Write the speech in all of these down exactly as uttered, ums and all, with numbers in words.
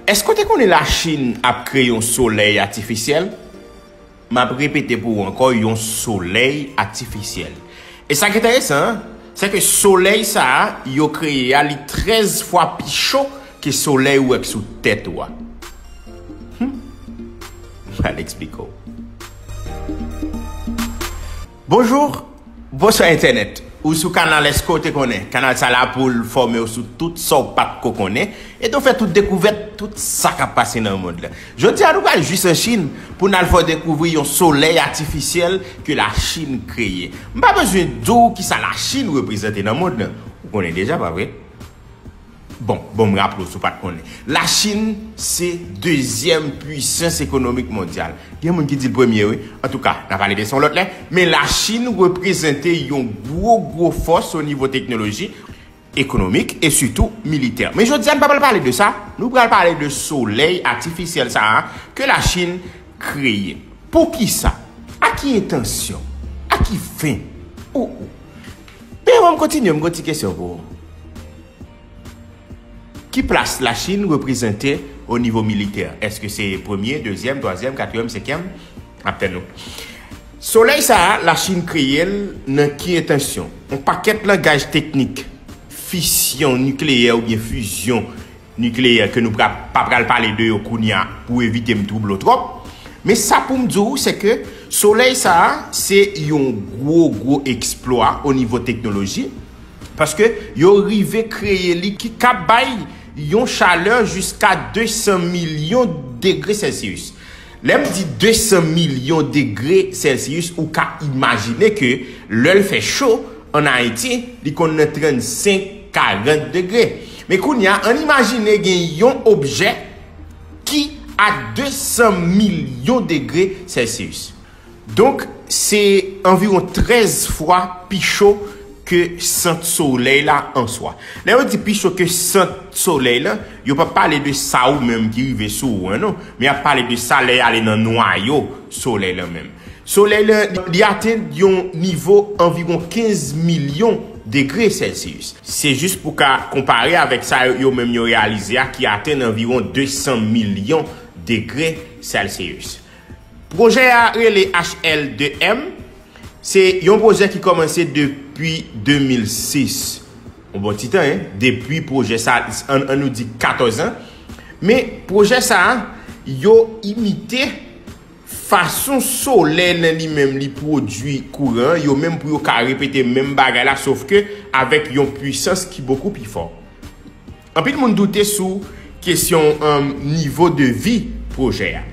Èske w te konnen Lachin ap kreye yon solèy atifisyèl? M ap repete pou ou ankò, yon solèy atifisyèl. E sa k enteresan an, se ke solèy sa a yo kreye a, li trèz fwa pi cho ke solèy ou wè k sou tèt ou a. Hmm. M pral eksplike w. Bonjou, bonswa entènèt. Ou sou kanal Èske w te konnen? Kanal sa la pou l fòme w sou tout sa w pa t ko konnen, ede w fè tout dekouvèt, tout sa k ap pase nan mond lan. Jodi a, nou pral jis an Chin pou n al fè w dekouvri yon solèy atifisyèl ke Lachin kreye. M pa bezwen di w kisa Lachin reprezante nan mond lan. Ou konnen deja, pa vre? Bon, bon, m raple w si w pa t konnen. Lachin se dezyèm pwisans ekonomik mondyal. Gen moun ki di l premye, wi. Antouka, n a pale de sa yon lòt lè. Men Lachin reprezante yon gwo, gwo fòs o nivo teknoloji, ekonomik e sitou militè. Men jodi a, nou pa pral pale de sa. Nou pral pale de solèy atifisyèl sa a ke Lachin kreye. Poukisa? A ki entansyon? A ki fen? Ou, ou. Men avan m kontinye, m gon ti kesyon pou ou. Ki plas Lachin reprezante o nivo militè? Èske se premye, dezyèm, twazyèm, katriyèm, senkyèm? Ap tann nou. Solèy sa a, Lachin kreye l nan ki entansyon? Yon pakèt langaj teknik, fisyon nikleyè oubyen fizyon nikleyè ke nou pra, pa pral pale de yo kounye a pou evite m twouble w twòp. Men sa pou m di w, se ke solèy sa a, se yon gwo, gwo eksplwa o nivo teknoloji, paske yo rive kreye li ki ka bay yon chalè jiska de san milyon degre Celsius. Lè m di de san milyon degre Celsius, ou ka imajine ke lè l fè cho ann Ayiti, li konn nan trannsenk, karant degre. Men kounye a, ann imajine gen yon objè ki a de san milyon degre Celsius. Donk, se anviwon trèz fwa pi cho ke sant solèy la an swa. Lè yo di pi cho ke sant solèy la, yo pa pale de sa ou menm ki rive sou ou an, non, men y ap pale de sa lè y ale nan nwayo solèy la menm. Solèy la, li atenn yon nivo anviwon kenz milyon degre Celsius. Se jis pou ka konpare avèk sa yo menm yo reyalize a, ki atenn anviwon de san milyon degre Celsius. Pwojè a rele H L de M. Se yon pwojè ki kòmanse depi de mil sis. Yon bon ti tan, en, depi pwojè sa, ann, ann nou di katòz an. Men pwojè sa a, yo imite fason solèy lan li menm li pwodui kouran, yo menm pou yo ka repete menm bagay la, sof ke avèk yon pwisans ki bokou pi fò. Anpil moun doute sou kesyon, um, nivo de vi pwojè a.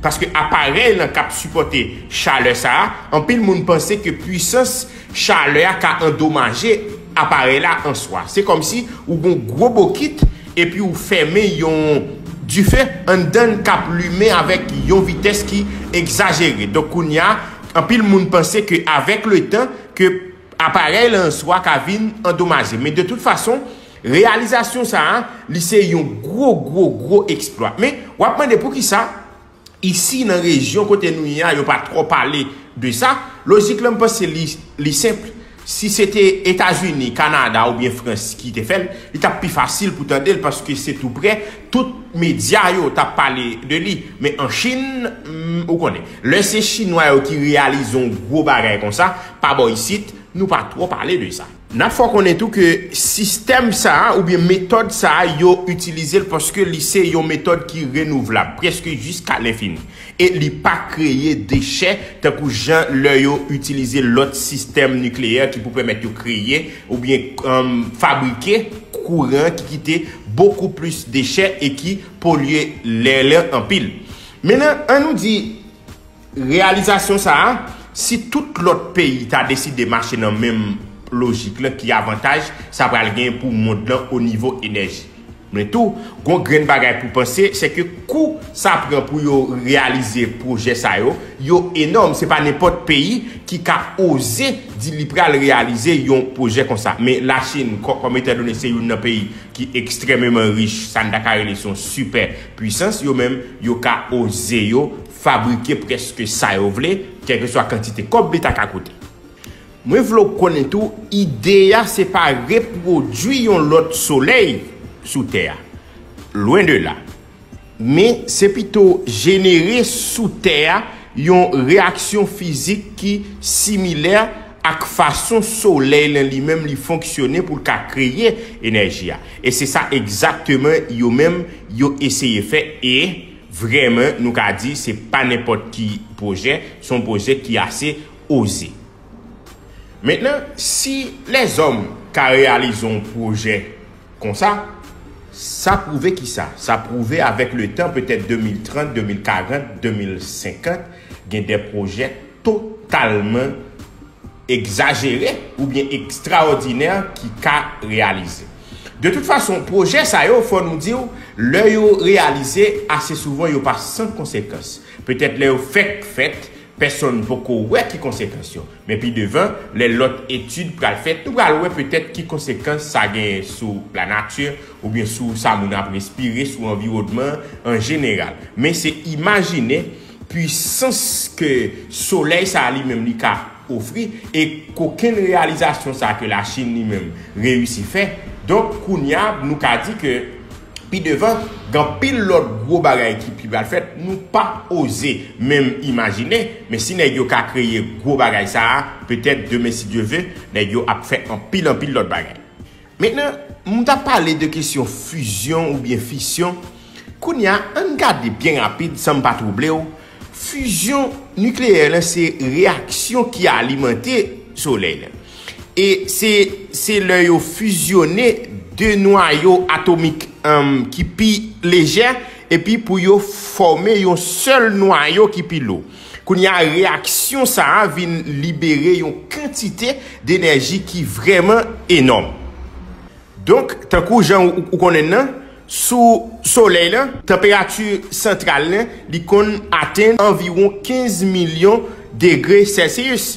Paske aparèy lan k ap sipòte chalè sa a, anpil moun panse ke pwisans chalè a ka andomaje aparèy la an swa. Se kòmsi ou gon gwo bokit epi ou fèmen yon dife anndan l k ap limen avèk yon vitès ki egzajere. Donk, kounye a, anpil moun panse ke avèk letan, ke aparèy la an swa ka vin andomaje. Men de tout fason, reyalizasyon sa a, li se yon gwo, gwo, gwo eksplwa. Men, w ap mande poukisa, isi nan rejyon kote nou ye a, yo pa twò pale de sa. Lojik lan, m panse li, li senp. Si se te Etazini, Kanada oubyen Frans ki te fè l, li t ap pi fasil pou tande l, paske se tou prè, tout medya yo t ap pale de li. Men an Chin, mm, ou konnen, lè se Chinwa yo ki reyalize yon gwo bagay konsa, pa bò isit, nou pa twò pale de sa. N ap fè w konnen tou ke sistèm sa a oubyen metòd sa a, yo itilize l paske li se yon metòd ki renouvlab, prèske jiska lenfini. E li pa kreye dechè tankou jan lè yo itilize lòt sistèm nikleyè ki pou pèmèt yo kreye oubyen, um, fabrike kouran ki kite bokou plis dechè e ki polye lè lan anpil. Mennen, ann nou di, reyalizasyon sa a, si tout lòt peyi ta deside mache nan menm lojik lan, ki avantaj sa pral gen pou mond lan o nivo enèji? Men tou, gon grenn bagay pou panse, se ke kou sa pran pou yo reyalize pwojè sa yo, yo enòm. Se pa nenpòt peyi ki ka oze di li pral reyalize yon pwojè konsa. Men Lachin, kò-, kòm etandone se youn nan peyi ki ekstrèmeman rich, sa n ta ka rele se yon sipè pwisans, yo menm, yo ka oze yo fabrike prèske sa yo vle, kèlkeswa kantite kòb li ta ka koute. Mwen vle w konnen tou, ide a se pa repwodui yon lòt solèy sou tè a. Lwen de la. Men se pito jenere sou tè a yon reyaksyon fizik ki similè ak fason solèy lan li menm li fonksyone pou l ka kreye enèji a. E se sa egzakteman yo menm yo eseye fè e vrèman nou ka di se pa nenpòt ki pwojè, se yon pwojè ki ase oze. Mentnan, si lèzòm ka reyalize yon pwojè konsa, sa pwouve kisa? Sa pwouve avèk letan, petèt de mil trant, de mil karant, de mil senkant, gen de pwojè totalman egzajere oubyen ekstraòdinè ki ka reyalize. De tout fason, pwojè sa yo, fò nou di w, lè yo reyalize, ase souvan yo pa san konsekans. Petèt lè yo fèk fèt, pèsonn poko wè ki konsekans yo. Men pi devan, lè lòt etid pral fèt, nou pral wè petèt ki konsekans sa genyen sou lanati oubyen sou sa moun ap respire, sou anviwònman an jeneral. Men se imajine pwisans ke solèy sa a li menm li ka ofri e kokenn reyalizasyon sa a ke Lachin li menm reyisi fè. Donk, kounye a, nou ka di ke pi devan, gen anpil lòt gwo bagay ki pi pral fèt, nou pa oze menm imajine, men si nèg yo ka kreye gwo bagay sa a, petèt demen si Dye ve, nèg yo ap fè anpil, anpil lòt bagay. Mentnan, m t ap pale de kesyon fizyon oubyen fisyon. Kounye a, ann gade byen rapid san m pa twouble w. Fizyon nikleyè lan se reyaksyon ki alimante solèy lan. E se, se lè yo fizyone de nwayo atomik, em, ki pi lejè, epi pou yo fòme yon sèl nwayo ki pi lou. Kounye a, reyaksyon sa a vin libere yon kantite denèji ki vrèman enòm. Donk, tankou jan ou, ou konnen nan, sou solèy lan, tanperati santral lan, li konn atenn anviwon kenz milyon degre Celsius.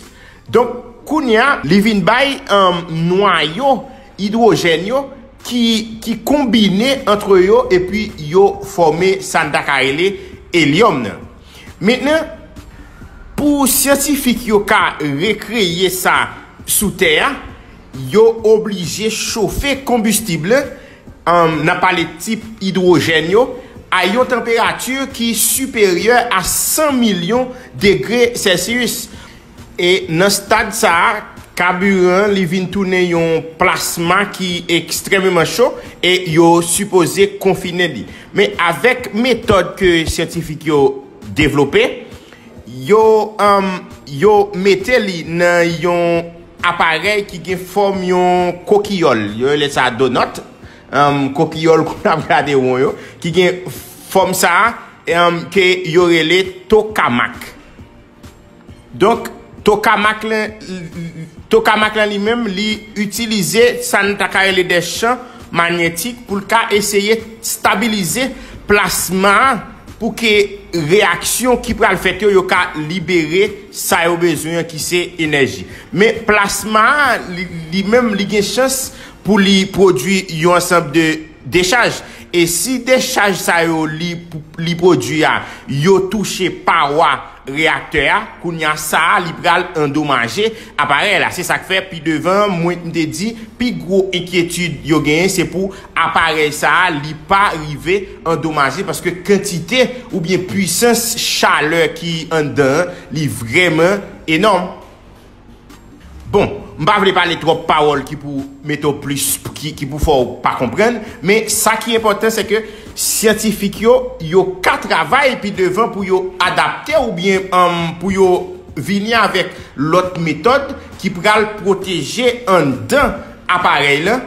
Donk, kounye a, li vin bay, em, nwayo idwojèn yo ki, ki konbine antre yo epi yo fòme sa n ta ka rele elyòm nan. Mentnan, pou syantifik yo ka rekreye sa sou tè a, yo oblije chofe konbistib lan, em, n ap pale tip idwojèn yo, a yon tanperati ki siperyè a san milyon degre Celsius. E nan stad sa a, kabiran an li vin tounen yon plasma ki ekstrèmeman cho e yo sipoze konfine li. Men avèk metòd ke syantifik yo devlope, yo, em, yo mete li nan yon aparèy ki gen fòm yon kokiyòl. Yo rele sa donòt, em, kokiyòl kou n ap gade won yo, ki gen fòm sa a, em, ke yo rele tokamak. Donk, tokamak lan, tokamak lan li menm, li itilize sa n ta ka rele de chan manyetik pou l ka eseye stabilize plasma a pou ke reyaksyon ki pral fèt yo, yo ka libere sa yo bezwen an ki se enèji. Men plasma a, li, li menm, li gen chans pou li pwodui yon ansanm de dechaj. E si dechaj sa yo li, li pwodui a, yo touche pawa reyaktè a, kounye a sa a li pral andomaje aparèy la. Se sa k fè pi devan, mwen m te di, pi gwo enkyetid yo genyen, se pou aparèy sa a li pa rive andomaje, paske kantite oubyen pwisans chalè ki anndan an, li vrèman enòm. Bon, m pa vle pale twòp pawòl ki pou mete w plis, ki, ki pou fè w pa konprann, men sa ki enpòtan, se ke syantifik yo, yo ka travay pi devan pou yo adapte oubyen, em, pou yo vini avèk lòt metòd ki pral pwoteje anndan aparèy lan,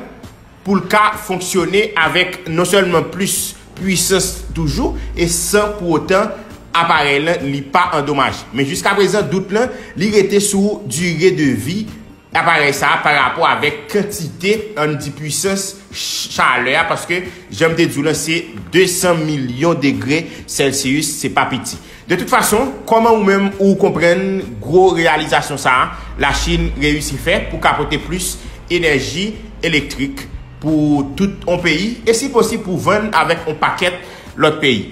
pou l ka fonksyone avèk non sèlman plis pwisans toujou e san pou otan aparèy lan li pa andomaje. Men jiska prezan, dout lan, li rete sou dire de vi aparèy sa a pa rapò avèk kantite, ann di, pwisans ch-, chalè a, paske, jan m te di w lan, se de san milyon degre Celsius, se pa piti. De tout fason, kòman ou menm ou konprann gwo reyalizasyon sa a Lachin reyisi fè pou ka pote plis enèji elektrik pou tout on peyi e si posib pou vann avèk on pakèt lòt peyi?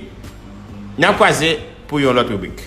N ap kwaze pou yon lòt ribrik.